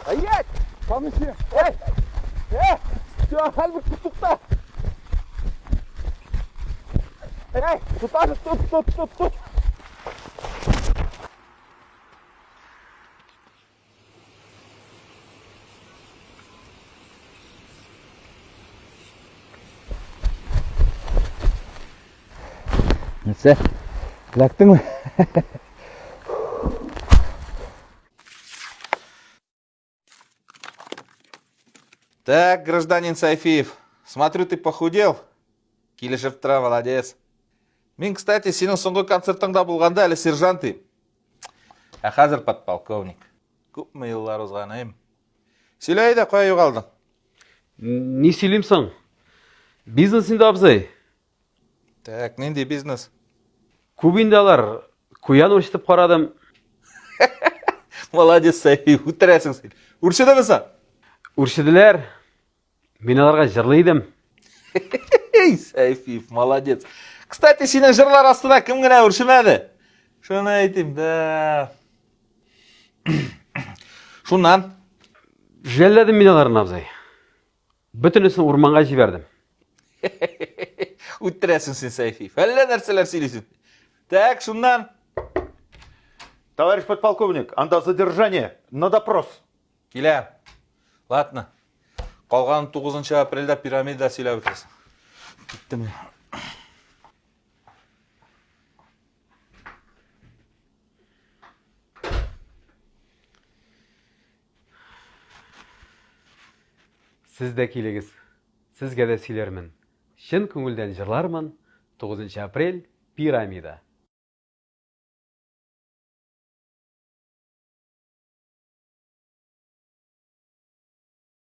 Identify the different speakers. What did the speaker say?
Speaker 1: Стоять! Помоги! Эй! Эй! Все, Альберт, тукта! Эй, тот, тот, тот, тот, тот! Нәрсә? Эләктеңме?
Speaker 2: Так, гражданин Сайфиев, смотрю, ты похудел. Килешеп тора, молодец. Мин, кстати, синең соңгы концертыңда булганда әле сержант идем. Ә хәзер подполковник. Күпме еллар узган, әйм. Сөйлә әйдә, кая югалдың?
Speaker 3: Ни сөйлим соң? Бизнес инде, абзый.
Speaker 2: Так, нинди бизнес?
Speaker 3: Күп инде алар. Куян үрчетеп карадым.
Speaker 2: Молодец, Сайфиев, үтерәсең син. Үрчедеме соң?
Speaker 3: Үрчеделәр. Мин аларга җырлый идем.
Speaker 2: Эй, Сайфиев, молодец. Кстати, синең җырлар астына кем генә үрчемәде? Шуны әйтим, да. Шуннан?
Speaker 3: Жәлләдем мин аларны, абзый. Бөтенесен урманга җибәрдем.
Speaker 2: Үтерәсең син, Сәйфиев. Әллә нәрсәләр сөйлисең. Так, шуннан.
Speaker 4: Товарищ подполковник, анда задержание на допрос.
Speaker 2: Киләм. Ладно. Калган 9 апрельдә пирамида сөйләп бетерәсең. Киттем.
Speaker 3: Сез дә килегез, сезгә дә сөйләрмен. Чын күңелдән җырлармын, 9 апрель, Пирамида.